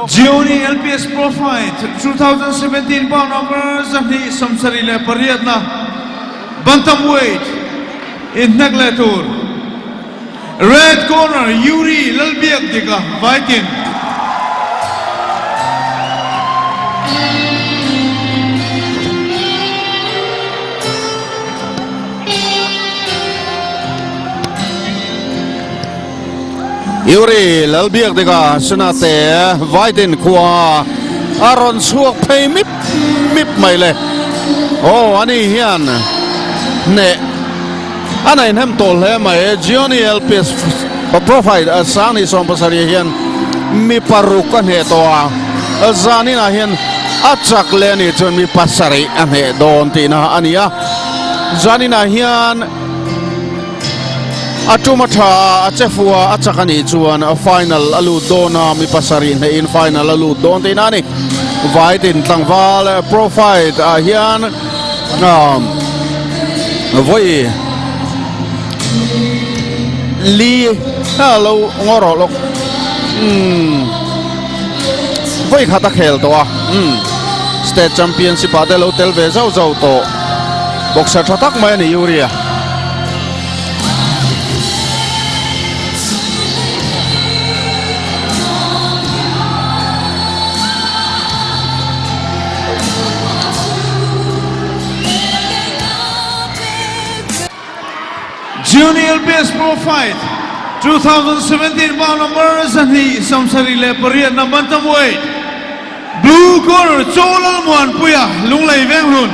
Gionee LPS Pro Fight 2017 bout number 278 na Bantamweight inhnek leh tur Red Corner Yuri Lalbiakdika Vaitin. Yuri Lalbiakdika Sunate Vaitin khua a rawn chhuak phei mip mip mai le. Aw ani hian hneh a nei hnem tawh hle mai. Gioni LPS profile Sangni 70 hian mi paruk a hneh tawh a, zaninah hian a chak leh a nih chuan mi pasarih a hneh dawn tihna a ni a. Zaninah hian a tum a tha a, a che fuh a, a chak a nih chuan final a lut dawn a, mi pasarih hnehin final a lut dawn tihna a ni. Vaitin tlangval profile ah hian vawi li a lo ngaw rawh lawk umm vawi khat a khel tawh a umm state championship ah te lo tel ve zauh zauh tawh boxer tha tak mai a ni Yuri a. Junior Best Pro Fight 2017 bout number 278 na bantamweight Blue Corner Chawlalmuanpuia Lunglei Venghlun.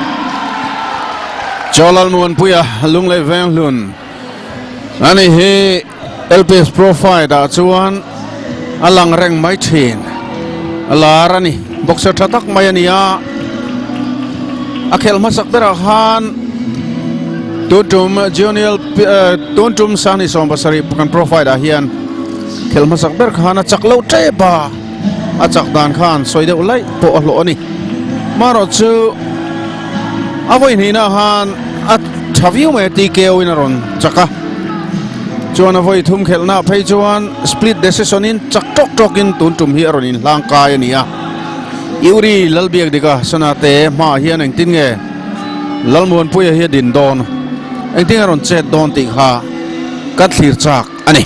Chawlalmuanpuia Lunglei Venghlun ani hi LPS Pro Fight ah chuan a lang reng mai thin. A lar a ni. Boxer tha tak mai a ni a. A khelh hmasak berah khan tun tum Junior tun tum Sangni 70 kan Pro Fight ah hian khelh hmasak ber khan a chak lo tep a. A chak dan khan sawi deuh laih pawh a hlawh a ni. Marawhchu a vawi hnihna khan a tha viau mai a TKO in a rawn chak a. Chuan a vawi thum khelhna phei chuan split decision in chak tawk tawk in tun tum hi a rawn inhlang kai a ni a. Yuri Lalbiakdika Sanate hmaah hian engtin nge Lalmuanpuia hi a din dawn, engtin nge a rawn chet dawn tih kha kan thlir chak a ni.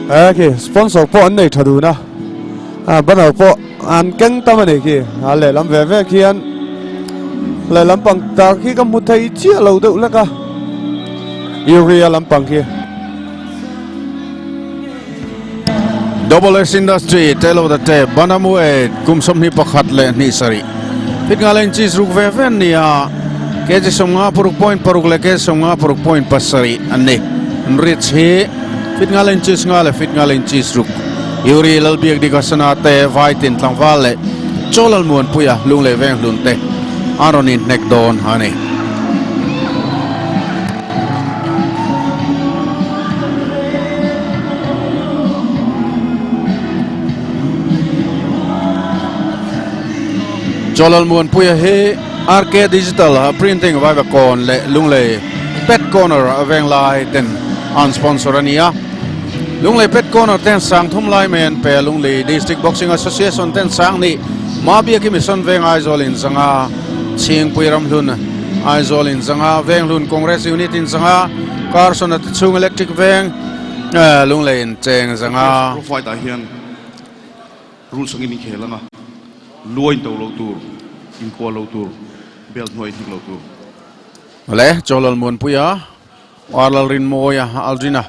He khi sponsor pawh an nei tha dun a, banner pawh an keng tam a ni khi, a lehlam ve ve khian lehlam pang tar khi ka hmu thei chiah lo deuh lek a, urea lampang khi. Double S Industry, Tale of the Tape, Banamweight, kum 21 leh hnih sarih. Fit nga leng cheese ruk ve ve an ni a, kg 56.6 leh kg 56.7 an ni. Rich hi fit nga leng cheese nga leh fit nga leng cheese ruk. Yuri Lalbiakdikasana te, Vaitin Tlangval leh Chawlalmuanpuia Lunglei Venghlun te an rawn inhnek dawn a ni. Chawlalmuanpuia hi RK Digital Printing Vaivakawn leh Lunglei Pet Corner Venglai ten an sponsor a ni a. Lunglei Pet Corner ten sang thum lai mai an pe a, Lunglei District Boxing Association ten sang nih Mabiaki Mission Veng Aizawl in zanga Chhingpui Ramhlun Aizawl in zanga Venghlun Congress Unit in zanga Carson a tichhung Electric Veng Lunglei in cheng zanga. Pro fight ah hian rules angin in khel anga luai in to lo tur, inkual lo tur, belt hnuai in hnek lo tur. Awle, Chawlalmuanpuia Arlalrinmawia Aldrina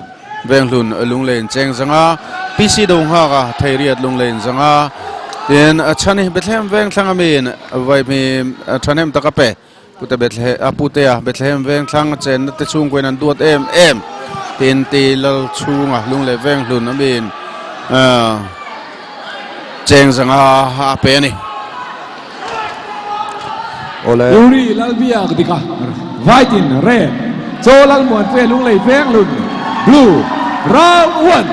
Venghlun Lunglen cheng zanga PC do nghaka Theiriat Lunglen zanga tin Chhani Bethlehem Vengthlang amin vaimi thahnem taka pe Pute Bethlehem a Putea Bethlehem Vengthlang a chenna te chhungkaw in an duat em em tin ti lal chhunga Lunglei Venghlun amin cheng zanga a pe a ni. Awle. Yuri Lalbiak dika White in red, Chaw Lalmuanpuia Lunglei Venglun blue, round 1.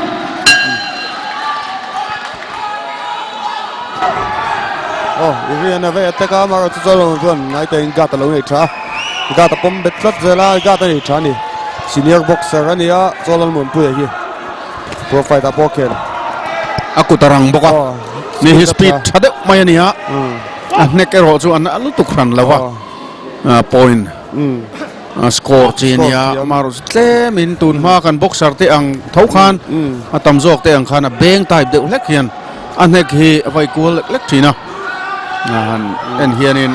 Oh, Yuri an ave attack a, mara chu chaw lam chuan ngai te in guard a lo nei tha. Guard a pawm bet tlat zel a, guard a nei tha a ni. Senior boxer a ni a, Chaw Lalmuanpuia hi pro fight ah pawh a khel. A kut a rang bawk a, ni hi speed tha deuh mai a ni a, a hnek erawh chu a lutuk hran lo va, point score chi a ni a, amaherawhchu tlemin tun hma kan boxer te ang tho khan a tam zawk te ang khan a beng type deuh hlek hian a hnek hi a vai kual lek lek thin a, a han en hianin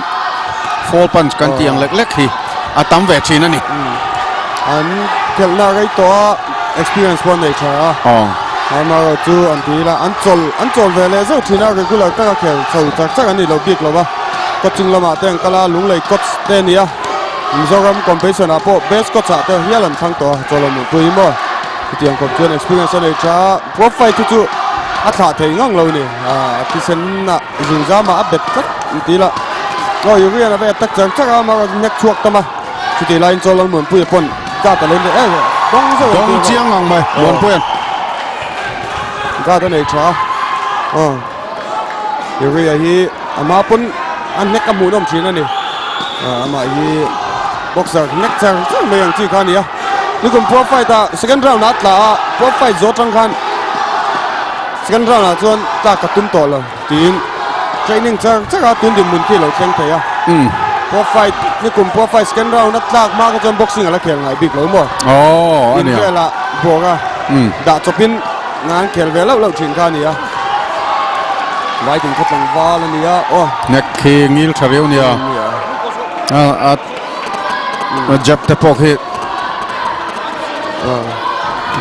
fall punch kan tih ang lek lek hi a tam ve thin a ni. An khelhna rei tawh a, experience pawh an nei tha a. Amaherawh chu an ti ila an chawl an chawl ve leh zeuh thin a, regular taka khel chho chak chak an ni lo bik lo va. Coaching lamah te an kal a, Lunglei coach te a ni a, Mizoram competition ah pawh best coach ah te hial an thlang tawh a, chawl awm pui maw? Chutiang khawp chuan experience a nei tha a. Pro fight hi chu a thlah thei ngang lo ni, a thisen ah zingzam ah a bet tlat an ti la. Aw Urian a va attack char char a, mahse nek chhuak tam a, chutih laiin chaw Lalmuanpuia pawn guard a lo nei eh dawng zeuh an ti Dawng chiang ngang mai Muanpuia'n. Guard a nei tha a, aw Uria hi ama pawn a nek a hmuhnawm thin a ni, amah hi boxer nek char char mai ang chi kha a ni a. Nikum pro fight ah second round ah a tla a, pro fight zawh atang khan second round ah chuan tlak ka tum tawh lo tiin training char char a tun dinhmun khi a lo thleng thei a. Pro fight nikum pro fight second round a tlak hma kha chuan boxing a la khel ngai bik lo maw? Aw a nia. Inkhel ah bawk a dah chawpin an khel ve loh loh thin kha a ni a. Vai tin khaw tlangval a ni a aw. Nek khi ngil tha riau nia. A jab te pawh khi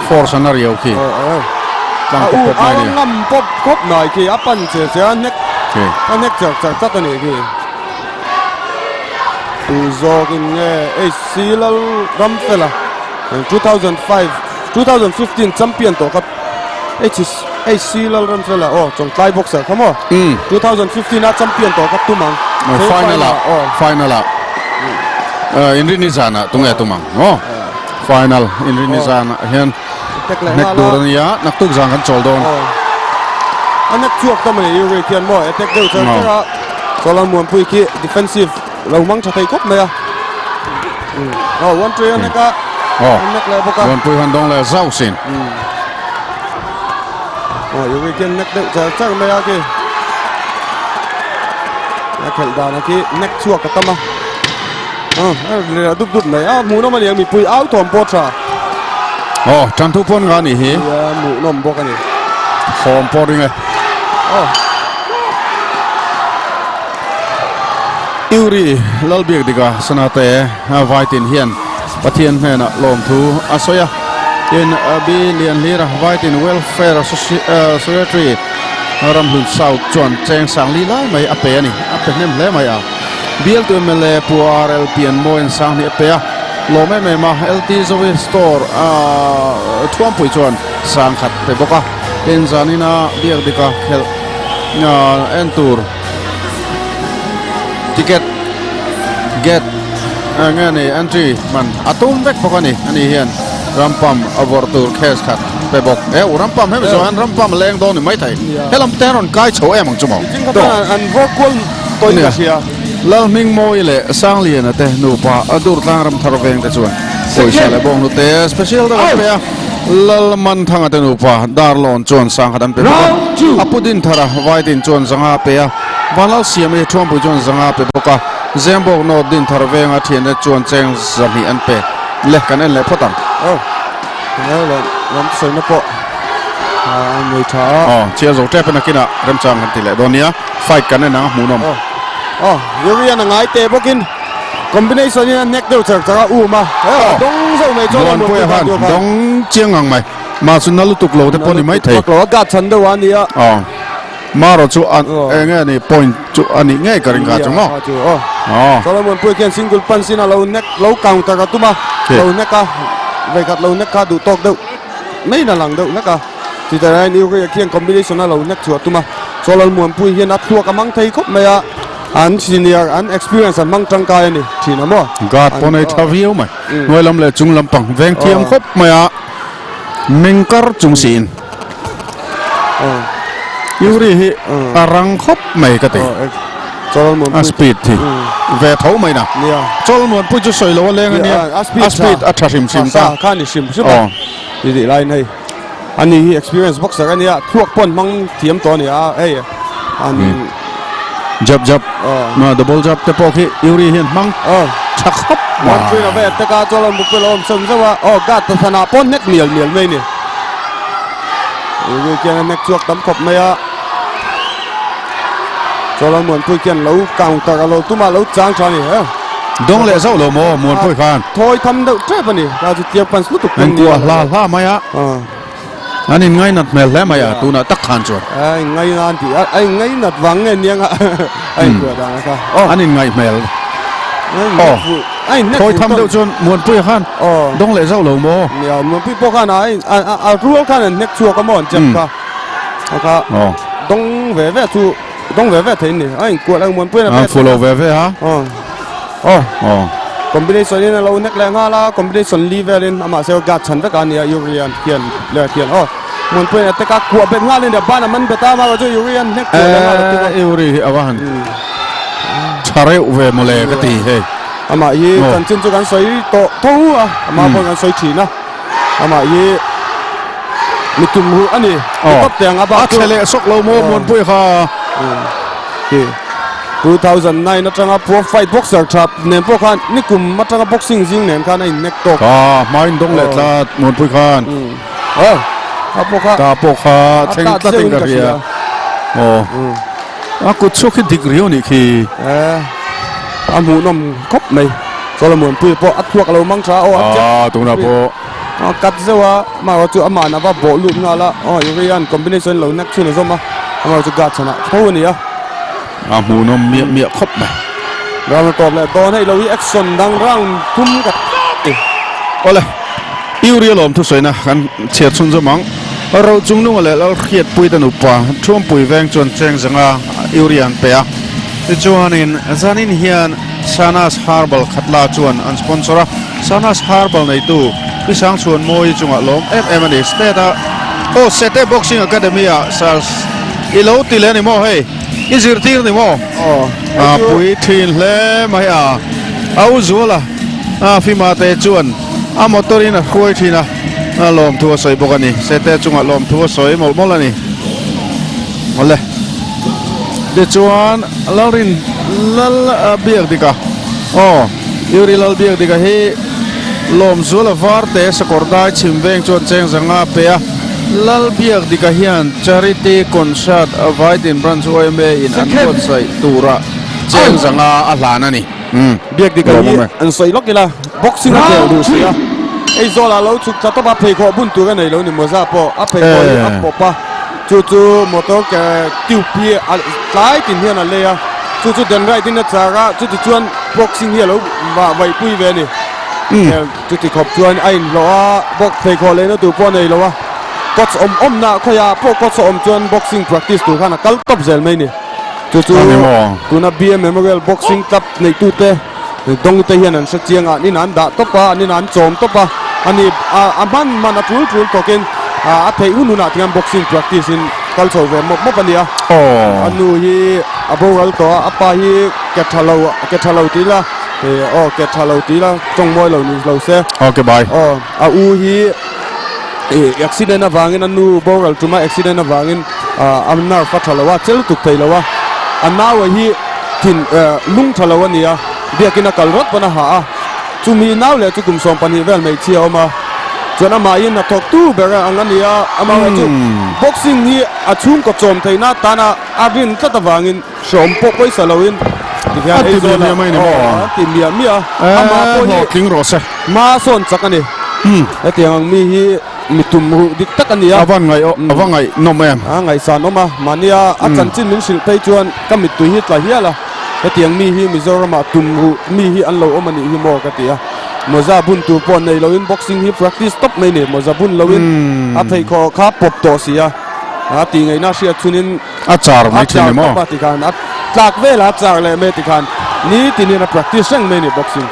force an a riau khi tlang pawp pawp mai ni a ngam pawp khawp mai khi a pan che che a hnek a hnek char char tlat a nih khi tu zawk in nge HC Lal Ramfela 2005 2015 champion tawh kha HC Lal Ramfela aw Chawngtlai boxer kha maw 2015 a champion tawh kha tum ang final ah final ah inrini zanah tunge tum ang maw final inrini zanah hian hnek tur a nia naktuk zan kan chawl dawn a nek chhuak ta mai Yuri khian maw attack deuh char char a Solan Muanpui khi defensive lo mang tha thei khawp mai a aw one three a nek a a nek leh bawk a Muanpui han dawng leh zauh sin aw Yuri khian nek deuh char char mai a khi a khelh dan a khi nek chhuak a tam a aw a dup dup mai a hmuhnawm a ni ang mipui au thawm pawh tha aw tan thu pawn nga ni hi hmuhnawm bawk a ni thawm pawh ring e aw Yuri Lalbiak dika sanate vaitin hian Pathian hnenah lawmthu a sawi a tin B Lianhlira vaitin welfare secretary Ramhlun South chuan cheng sang li lai mai a pe a ni a pe hnem hle mai a Bialtu mla Pu RL Pianmawiin sang hnih a pe a lawm em em a LT Zoe Store Thuampui chuan sang khat pe bawk a tin zanina biak dika khelh en tur ticket gate nge ni entry man a tum vek bawk a ni ani hian rampam a vawrh tur case khat pe bawk e u rampam hemi zawh hian rampam a leng dawn ni maithei helam te rawn kai chho em ang chu maw an vawr kual tawhin ka hria Lalhmingmawi leh Sangliana te nupa a dur tlang ram thar veng te chuan pawisa leh bawnghnute te special tak an pe a Lalmanthanga te nupa Darlawn chuan sangkhat an pe bawk a a pu Dinthara Vaitin chuan zanga a pe a Vanlalsiami Thuampui chuan zanga a pe bawk a Zembawk North Dinthar venga thiante chuan cheng zahnih an pe le kan en leh phawt ang. Aw leh lam sawina pawh a nei tha a. Aw chhiar zo tep a nakinah remchang kan ti leh dawn nia fight kan en ang a hmuhnawm. Aw aw Yurian a ngai teh bawkin combination in a hnek deuh char char a um a aw dawng zauh mai chuan Muanpuia khan dawng chiang ang mai mahse na lutuk lo te pawh ni mai thei. Vak lo a guard chhan deuh a nia. Aw. Maro chu a eng nge ni point chu a nih ngei ka ring kha chu maw? Aw. Solomon pui khian single punch in a lo nek lo counter a tum a, lo nek a, vawikhat lo nek kha duh tawk deuh mai in a lang deuh hlek a. Chutah hian Uriah khian combination a lo nek chhuah tum a, Solomon Muanpui hian a thluak a hmang thei khawp mai a, an senior an experience an hmang tangkai a ni thin a maw? Guard pawh nei tha viau mai, hnuai lam leh chung lampang veng thiam khawp mai a, mengkar chung siin. Yuri hi a rang khawp mai ka ti. A speed hi ve tho mai na. Chawlmuanpui chu sawi lo a leng a nia. A speed a tha hrim hrim ta. Kha ni hrim hrim a. Ni tih laiin hei. Ani hi experience boxer a nia, thluak pawh an hmang thiam tawh a ni a, hei an Jab jab, double jab te pawh khi Yuri hian hmang tha khawp mai. One three love attack a chuan Mukul a awm chawm zauh a, aw guard ta thanah pawh hnek mial mial mai a ni. Yuri khian a hnek chhuak tam khawp mai a. Chuan Muanpui khian lo counter a lo tum a, lo chang tha a ni. Dawng leh zauh lo maw Muanpui khan? Thawi tham deuh tep a ni, kha chu tiang punch lutuk pawn ni. Engkuah hla hla mai a, an in ngainat hmel hle mai a tunah tak khan chuan. A in ngaina an tih a, a in ngainat vang nge nia nga a in kuah dan a kha. An in ngaih hmel. Aw, thawi tham deuh chuan Muanpuia khan dawng leh zauh lo maw? Nia, Muanpui pawh khan a rual khan an hnek chhuak a maw an chep kha. A kha dawng ve ve chu dawng ve ve thei ni a inkuah lang muan puiin a fu lo ve ve a aw aw combination in a lo nek leh nghal a combination li velin amah se guard chhan vek a nia Urian hian leh hian aw muan puiin a tek a kuah bet nghal in ban a man bet a mahse chu Urian hnek kuah leh nghal a Uri hi a va han tha reuh ve mawle ka ti hei amah hi chanchin chu kan sawi tawh tho a amah pawh kan sawi thin a amah hi mi tum ruh a ni ti tawp teh ang a bak chu a thle leh sawk lo maw Muanpui kha khi 2009 atanga pro fight boxer tha nen pawh khan nikum atanga boxing zing nen khan a in nek tawk a hmain dawng leh tlat Muanpui khan oh a pawh kha ta pawh kha thleng tlatin ka hria oh a kut chhuak hi dik riau nih khi a hmuhnawm khawp mai Solomon pui pawh a thluak lo mang tha aw a tunah pawh A cut zeuh a, amaherawh chu ama'n a va bawh lut nghal a, aw Urian combination lo nek chhun a zawm a, amaherawh chu guard chhanah tho a ni a. A hmuhnawm miah miah khawp mai. Round a tawp leh dawn, hei lo hi action dang round thum ka ti. Awle, Uri alawm thusawiina kan chhiar chhun zawm ang. Ro chungnunga leh Lalhriatpuii te nupa Thuampui veng chuan cheng zanga Uri an pe a. Tichuanin zanin hian Sanas Herbal Khatla chuan an sponsor a. Sanas Herbal neitu Pi Sangchhuanmawii chungah lawm em em a ni. State a aw Sete Boxing Academy ah Sars i lo ti leh a ni maw hei? I zirtir ni maw? A pui thin hle mai a. A u Zuala a Fima te chuan a motor in a hruai thin a, lawmthu a sawi bawk a ni. Sete chungah lawmthu a sawi mawlh mawlh a ni. Awle. Tichuan Lalrin Lal Biakdika aw Yuri Lal Biakdika hi Lawmzuala Varte sakawr dai chhim veng chuan cheng zanga a pe a. Lal Biakdika hian Charity Concert Vaitin Branch yma in an buatsaih tura cheng zanga a hlan a ni. Biakdika hi an sawi lawk ila boxing a khel duh si a, Aizawl ah lo chhuk thla tawp a, pheikhawh bun tur a nei lo ni maw za pawh a pheikhawh hi a pawp a. Chu chu motor ke tube hi a tlai tin hian a lei a, chu chu den right in a char a, chuti chuan boxing hi a lo vah vaih pui ve a ni. Chuti khawp chuan a inhlawh a, box pheikhawh lehna tur pawh a nei lo a, coach awm awmna khawiah pawh coach a awm chuan boxing practice tur khan a kal tawp zel mai a ni. Chu chu tuna BM Memorial Boxing Club neihtute dawngte hian an hre chiang a, an inah an dah tawp a, an inah an chawm tawp a, a ni a hman hman a tul tul tawkin a theih hun hunah tihian boxing practice in kal chho ve mawp mawp a ni a. A nu hi a boral tawh a, a pa hi ke tha lo ke tha lo ti ila aw ke tha lo ti ila tawng mawi lo ni lo se. Okay bye. Aw a u hi accident avangin a nu boral tuma accident avangin a nerve a tha lo a, chel tuk thei lo a, a naua hi thin lung tha lo a ni a, biakin a kal rawt pawn a ha a, chumi nau leh chu kum 12 vel hmeichhia a awm a, chuan amahin a thawk tu ber ang a ni a, amaherawh chu boxing hi a chhungkaw chawm theihna atana a rin tlat avangin hreawm pawh pawisa loin tikhian ei zawn a ti miah miah a, amah pawh hi hma sawn chak a ni, hetiang ang mi hi. Mi tum ruh dik tak a ni a. A va ngaih a va ngaihnawm em? A ngaihsan awm a, mahnia a chanchin min hrilh phei chuan ka mittui hi tla hial a, hetiang mi hi Mizoramah tum ruh mi hi an lo awm a nih hi maw ka ti a. Mawza bun tur pawh nei loin boxing hi practice tawp mai ni, mawza bun loin a pheikhawh kha pawp tawh si a, a tih ngaihna hriat chhunin a char mai thin ni maw? A char tawp a tikhan a tlak velah a char leh mai tikhan nitinin a practice reng mai ni boxing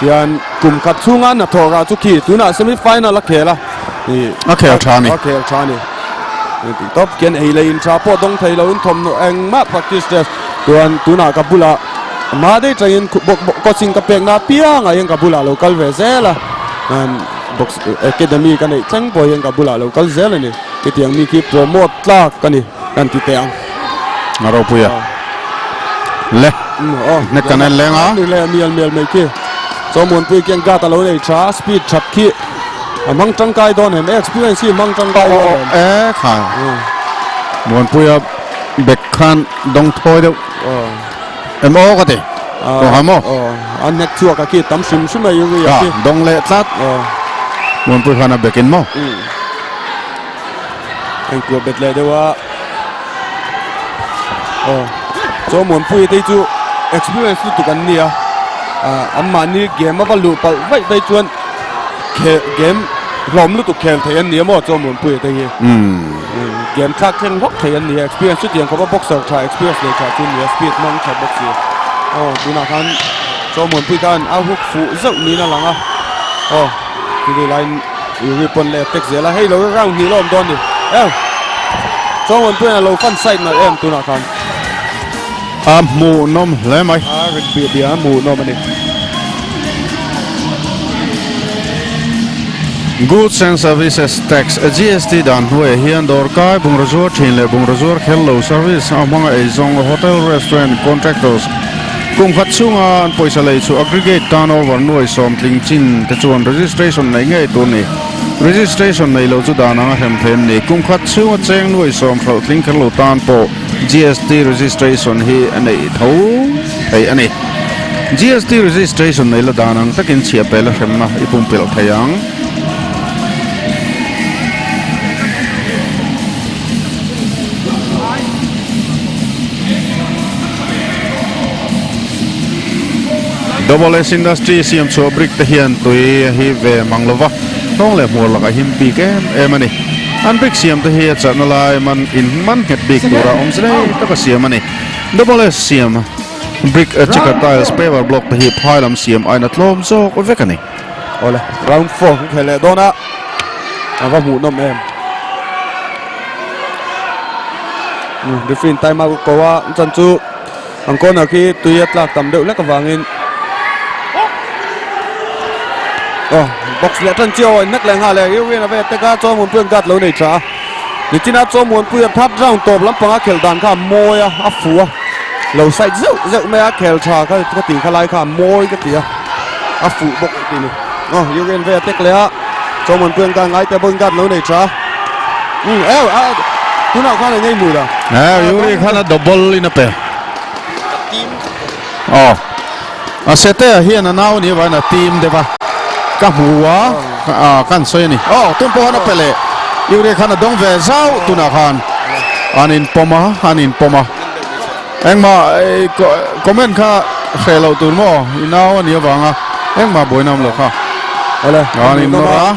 hian. Kum khat chhunga hnathawh rah chu khi tunah semi final a khel a, a khel tha a ni. A khel tha a ni. Tih tawp khian ei leh in tha pawh dawng thei lo in thawmhnaw engmah practice test chuan tunah ka bulah hma daih tangin coaching ka pekna apiangah hian ka bulah lo kal ve zel a. Box Academy ka neih thleng pawh hian ka bulah lo kal zel a ni. Hetiang mi khi promote tlak ka ni kan ti teh ang. A ropui a. Le. Hnek kan en leng a. Ni le mial mial mai khi. Chawmuanpui khian guard a lo nei tha, speed that khi a hmang tangkai dawn em? Experience hi hmang tangkai dawn em? E kha. Muanpuia bek khan dawng thawi deuh. Em aw ka ti. Aw ha maw? Aw, a hnek chhuak a khi tam hrim hrim a Yuri a khi. Dawng leh tlat. Aw. Muanpui khan a bekin maw? Engkuah bet leh deuh a. Aw. Chaw Muanpui te chu experience lutuk an nia. Ah, anmahni game a va luh palh vaih phei chuan khel game hlawm lutuk khel thei an nia maw Chaw Muanpui te hi. Game thlak thleng hlawk thei an nia experience chutiang khawpa boxer tha experience nei tha chu an nia speed hmang tha bawk si. Aw tunah khan Chaw Muanpui khan a hook fuh zeuh niin a lang a. Aw chutih laiin Yuri pawn leh attack zel a hei lo round hnih la awm dawn ni. Ew Chaw Muanpuiin a lo fan side nalh em tunah khan. A hmuhnawm hle mai. A rin biah biah a hmuhnawm a ni. Goods and Services Tax, GST, dan hnuaiah hian dawrkai bungraw zuar thin leh bungraw zuar kher lo service a hmanga eizawng hotel, restaurant, contractors kum khat chhunga an pawisa lei chu aggregate turnover nuai sawmtling chin te chuan registration nei ngei tur ni. Registration nei lo chu dan anga hrem thei an ni. Kum khat chhunga cheng nuai sawm hralh tling kher lo tan pawh GST registration hi a neih tho thei a ni. GST registration nei la dan ang takin chhiah pela hremna i pumpelh thei ang. Double S Industry siam chhuah brick te hian tui a hip ve mang lova, hnawng leh hmur lakah him bik em em a ni. An brick siam te hi a chahna lai man in man nghet bik tura awmze nei taka siam a ni. Double S siam. Brick checker tiles paver block te hi phai lam siam aina tlawm zawk vek a ni. Awle round 4 kan khel leh dawn a, a va hmuh nawm em. Referee in time out ko a, chan chu an corner khi tui a tlak tam deuh lek avangin Oh, box leh tan chiao in nek leh nghal e Irwin a ve tek a chuan Muanpuia'n guard lo nei tha a. Nichina chaw Muanpuia third round tawp lampanga khel dan kha a mawi a, a fuh a, lo side zeuh zeuh mai a, khel tha kha ka tih kha lai kha a mawi ka ti a, a fuh bawk ka ti ni. Aw, Yurian vei a tek leh a, chaw Muanpuia'n guard ngai teh bawkin guard lo nei tha a. Umm, eu, a, tunah khan a ngei hmu la. Eh, Yuri khan a double in a pe. Aw, a Setea hian a nau ni avangin a team deuh a, ka hmu a, ah kan sawi a ni. Aw, tun pawh khan a pe leh, Yuri khan a dawng ve zauh tunah khan an inpawm a, an inpawm a. Engmah comment kha hreh loh tur maw, i nau a nih avanga engmah buaina awm lo kha. Awle, An innawr a.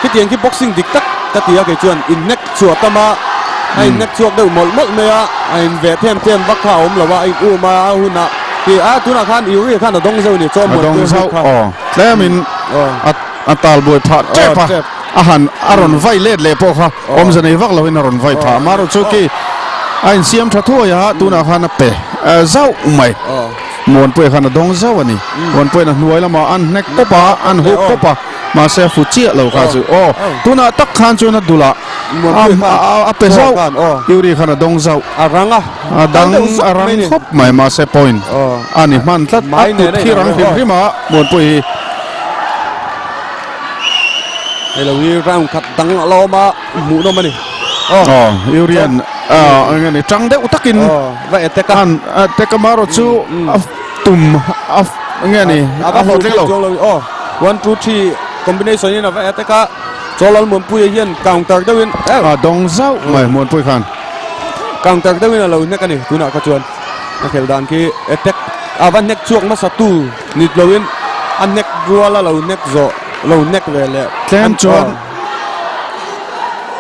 Khitiang khi boxing dik tak ka ti a kei chuan inhnek chhuah tam a, a inhnek chhuak deuh mawlh mawlh mai a, a inve them them vak kha a awm lo a, a in um a, a hunah khi a tunah khan Yuri khan a dawng zeuh a ni, chaw A dawng zauh aw, tlemin a tal buai phah tep a, a han a rawn vai let leh pawh kha awmze nei vak lovin a rawn vai phah, Maruchuki a insiam tha thuai a, tunah khan a pe zauh mai. Muanpuia khan a dawng zauh a ni. Muanpuia'n a hnuai lamah an hnek pawp a, an huk pawp a, mahse a fu chiah lo kha chu. Aw, tunah tak khan chuan a dulah a pe zauh, Yuri khan a dawng zauh. A rang a, a dang a rang khawp mai, mahse point a ni hman tlat. A kut khi rang hrim hrim a, Muanpuia hi. Hei lo hi round khat dang a la awm a, hmuhnawm a ni. Aw, Yurian eng nge ni, tang deuh takin. Va attack a. An attack a marawh chu a tum a nge ni a va hlawhtling lo. Aw, 1 2 3 combination in a va attack a, Chawlal Muanpuia hian counter deuhin a dawng zauh mai Muanpui khan. Counter deuhin a lo hnek a ni tunah kha chuan a khel dan khi attack a va hnek chhuak hmasa tu nit loin a hnek rual a lo hnek zawh lo hnek ve leh. Tlem chuan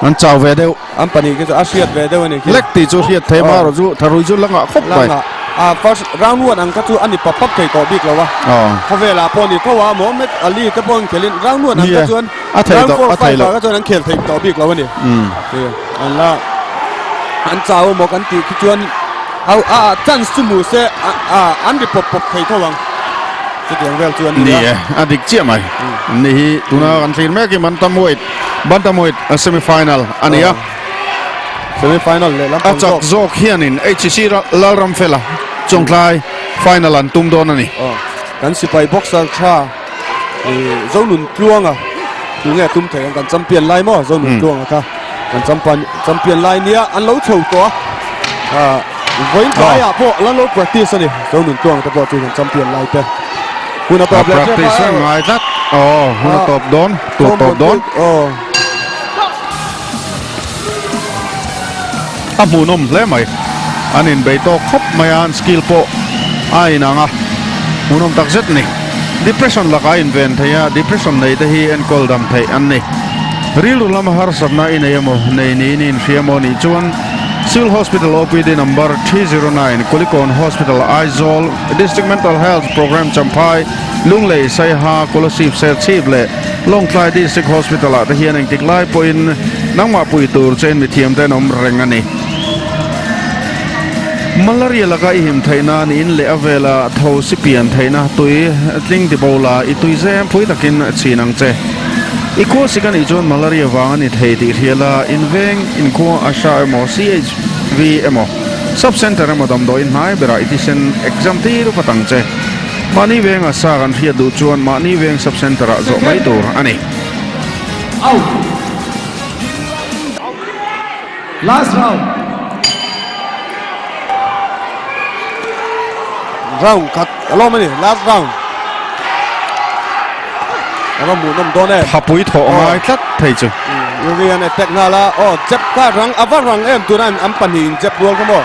an chau ve deuh. An pahnih khi chu a hriat ve deuh a ni khi. Lek tih chu hriat thei ma erawh chu tharui chu la ngah khawp mai. La ngah. A first round one ang kha chu a ni pap pap thei tawh bik lo a. Khawvel ah pawh ni tho a Mohamed Ali te pawh an khelin round one ang kha chuan round four five ah kha chuan an khel thei tawh bik lo a ni. An la an chau maw kan tih khi chuan a chance chu hmu se an ri pawp pawp thei tho ang. Chutiang vel chu an ni Ni e, a dik chiah mai. Ni hi tuna kan thlir mek hi Bantamweight, Bantamweight semi final a ni a. Semi final leh lam A chak zawk hianin HCC Lalramfela Chawngtlai final an tum dawn a ni. Kan sipai boxer tha Zonun Tluanga tu nge tum thei ang kan champion lai maw Zonun Tluanga kha kan champion champion lai nia an lo chho tawh a vawiin tlaiah pawh lan lo practice a ni Zonun Tluanga te pawh chu kan champion lai te hun a tawp leh practice reng ngai tlat aw hun a tawp dawn tur tawp dawn a hmuhnawm hle mai an inbei tawk khawp mai a an skill pawh a inang a hmuhnawm tak zet a ni depression lakah a inven thei a depression nei te hi enkawl dam theih an ni rilru lama harsatna i nei emaw nei niin i inhria emaw nih chuan Civil Hospital OPD number 309 Kulikawn Hospital Aizawl District Mental Health Programme Champhai Lunglei Saiha Kolasib Serchhip leh Lawngtlai District Hospital ah te hian engtik lai pawhin nangmah pui tur chein mithiam te an awm reng a ni. Malaria laka i him theih nan in leh a vela tho si pian theihna tui tling ti bo la i tui zem phui takin chhin ang che. I khua sik a nih chuan malaria vang a ni thei tih hria la, inveng, inkhua, ASHA emaw CHV emaw Sub Centre emaw damdawiin hnai berah i thisen exam tir vat ang che. Mahni venga sa kan hriat duh chuan mahni veng sub centre ah zawh mai tur a ni. Out. Last round. Round khat a lawm a ni last round. A va hmuhnawm dawn em. Thapui thawh ngai tlat thei chu. Urian attack nghal a, aw jab kha rang a va rang em tuna an pahnihin jab rual kha maw.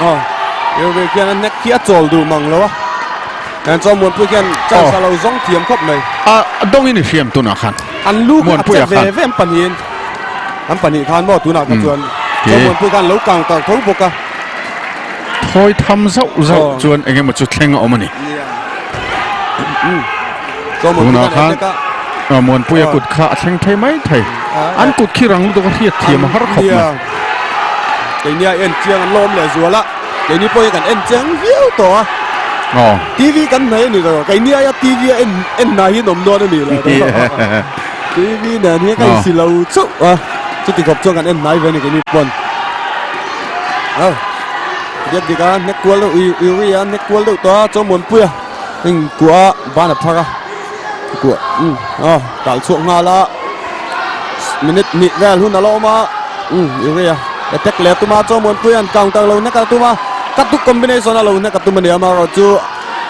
Aw Uri khian a neck khi a chawl duh mang lo a, heng chuan Muanpui khian chance a lo zawng thiam khawp mai. A dawngin i hriam tunah khan. An lu kha a che ve ve an pahnihin, an pahnih khan maw tunah kha chuan chuan Muanpui khan lo counter tho bawk a. Thawi tham zauh zauh chuan eng emaw chu thleng a awm a ni. Tunah khan Muanpuia kut kha a thleng thei mai thei. An kut khi rang lutuk a hriat thiam a har khawp mai. Keini a en chiang an lawm leh zual a, keini pawh hi kan en chiang viau tawh a. TV kan hnaih a ni lo, keini aia TV a en en hna hi an awm dawn a ni lo. TV nen hian ka insi lo chauh a, chuti khawp chuan kan en hnai ve a ni keini pawn. Biak dik a hnek kual deuh ui ui a hnek kual deuh tawh a chuan Muanpuia heng kuah a ban a phar a kuah um a tal chhuak nghal a minute hnih vel hun a la awm a um ui a attack leh a tum a chuan Muanpuia an counter lo hnek a tum a ka tuk combination a lo hnek a tum a ni amaherawh chu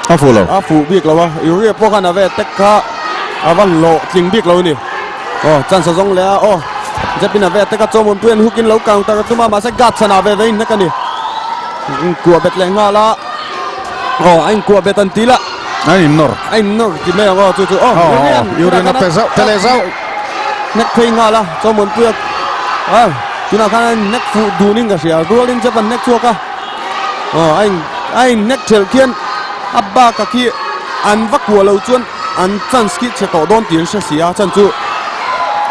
a fuh lo a fuh bik lo a Uri pawh khan a ve attack kha a va hlawh tling bik lo a ni. Aw chance a zawng leh a aw Jepin a ve tek a chaw Muanpui an hook in lo counter a tum a mahse guard chhan ah ve ve in hnek a ni inkuah bet leh nghal a aw a inkuah bet an ti la a in nawr a in nawr ti mai ang aw chu chu aw Urian a pe zauh pe leh zauh hnek phei nghal a chaw Muanpui a aw tunah khan a in hnek fuh dun in ka hria rual in Jep an hnek chhuak a aw a in a in hnek thelh khian a bak a khi an va kuah lo chuan An chance khi chhe tawh dawn tih an hre si a, chan chu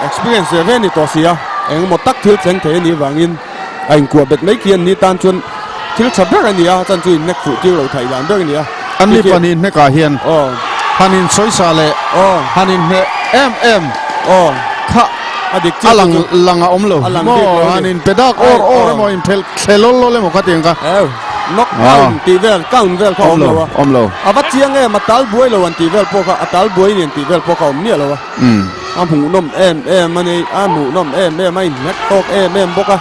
experience ve ve ni tawh si a, engemaw tak thil thleng thei a nih vangin a inkuah bet mai khi an ni tan chuan thil tha ber a ni a, chan chu inhnek fuh tir lo theih dan ber a ni a. An ni pahnih hnekah hian han insawisa leh han inhneh em em kha a lang lang a awm lo maw, han inpe dak awr awr emaw inphelh thle lawl lawl emaw kha tiang kha. Knock down tih vel count vel kha a awm lo a. Awm lo. A va chiang em a tal buai lo an tih vel pawh kha a tal buai ni an tih vel pawh kha a awm miah lo a. A hmuhnawm em em a ni a hmuhnawm em em a inhnek tawk em em bawk a.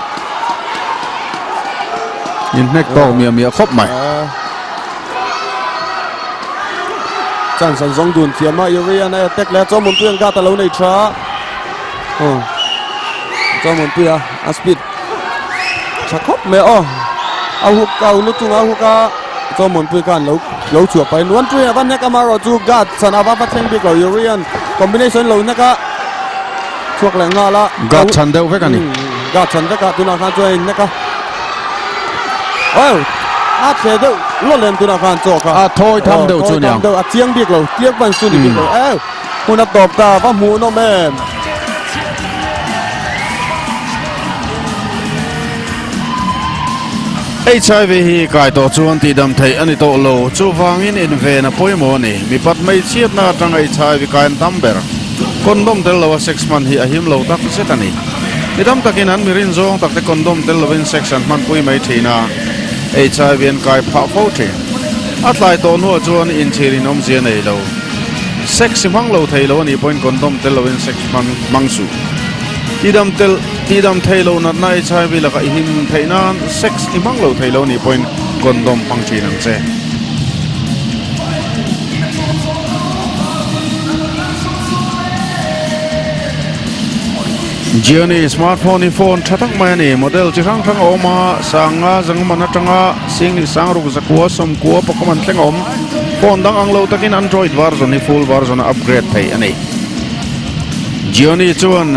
Inhnek tawk miah miah khawp mai. Chance an zawng dun thiam a Urian a attack leh a Chawmunpuia'n guard a lo nei tha a. Chawmunpuia a speed. Tha khawp mai aw a hook a lu chungah a hook a chuan Muanpui khan lo lo chhuah pahin Muanpui a va hnek amaherawh chu guard chhan a va va thleng bik lo Urian combination lo hnek a chhuak leh nghal a guard chhan deuh vek a ni guard chhan vek a tunah khan chuan a inhnek a aw a thle deuh lawt lem tunah khan chaw kha a thawi tham deuh chu niang a chiang bik lo clear punch chu ni bik lo aw Hun a tawp ta, va hmuhnawm em? HIV hi kai tawh chuan tihdam theih a ni tawh lo. Chuvangin inven a pawimawh a ni. Mipat hmeichhiatna atanga HIV kai an tam ber. Condom tel loa sex hman hi a him lo tak zet a ni. Mi tam takin an mi rinzawng takte condom tel lovin sex an hmanpui mai thin a, HIV an kai phah fo thin. A tlai tawh hnuah chuan inchhir in awmzia nei lo. Sex i hmang lo thei lo a nih pawhin condom tel lovin sex hman hmang suh. Tidam tel tidam thei lo natna HIV lakah i him theih nan sex i hmang lo thei lo a nih pawhin condom hmang thin ang che. Gionee smartphone hi phone tha tak mai a ni. Model chi hrang hrang a awm a, sanga zangaman atanga sing leh sangruk zakua sawmkua pakawman thleng a awm. Phone dang ang lo takin Android version hi full version a upgrade thei a ni. Gionee chuan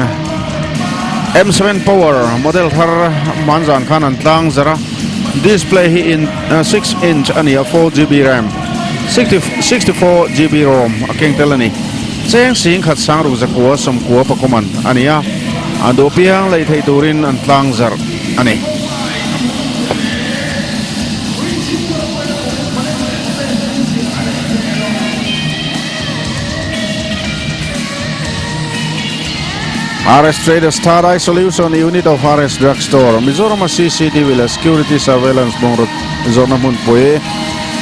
M7 Power model thar hmanzan khan an tlang zar a, display hi in 6 inch a ni a, 4GB ram, 64GB rom a keng tel a ni. Cheng sing khat sangruk zakua sawmkua pakawman a ni a, an duh piang lei theih turin an tlang zarh a ni. RS Traders Third Eye Solution Unit of RS Drug Store Mizoram a CCTV leh Security Surveillance bungraw zawrhna hmunpui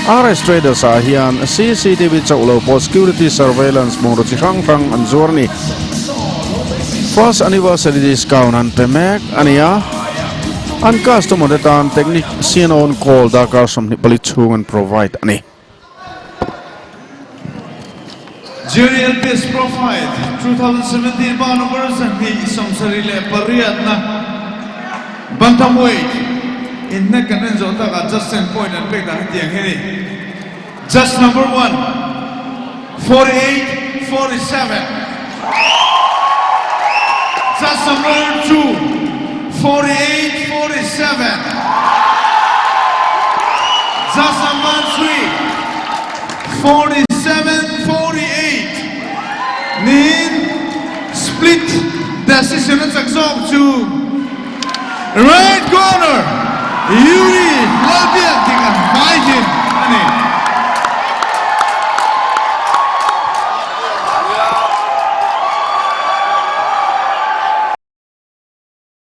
RS Traders ah hian CCTV chauh lo pawh Security Surveillance bungraw chi hrang hrang an zuar a ni. First Anniversary Discount an pe mek a ni a, an customer te tan Technician on call darkar 24 chhung an provide a ni. Junior LPS Pro Fight 2017 pa number 28 na Bantamweight inhnek kan en zawh takah Justin point an pek dan hetiang hi a ni. Judge number one, 48 47. Judge number two, 48 47. Judge number three, 47 48. Niin split decision a chak zawk chu Red corner Yuri Lalbiakdika Vaijin.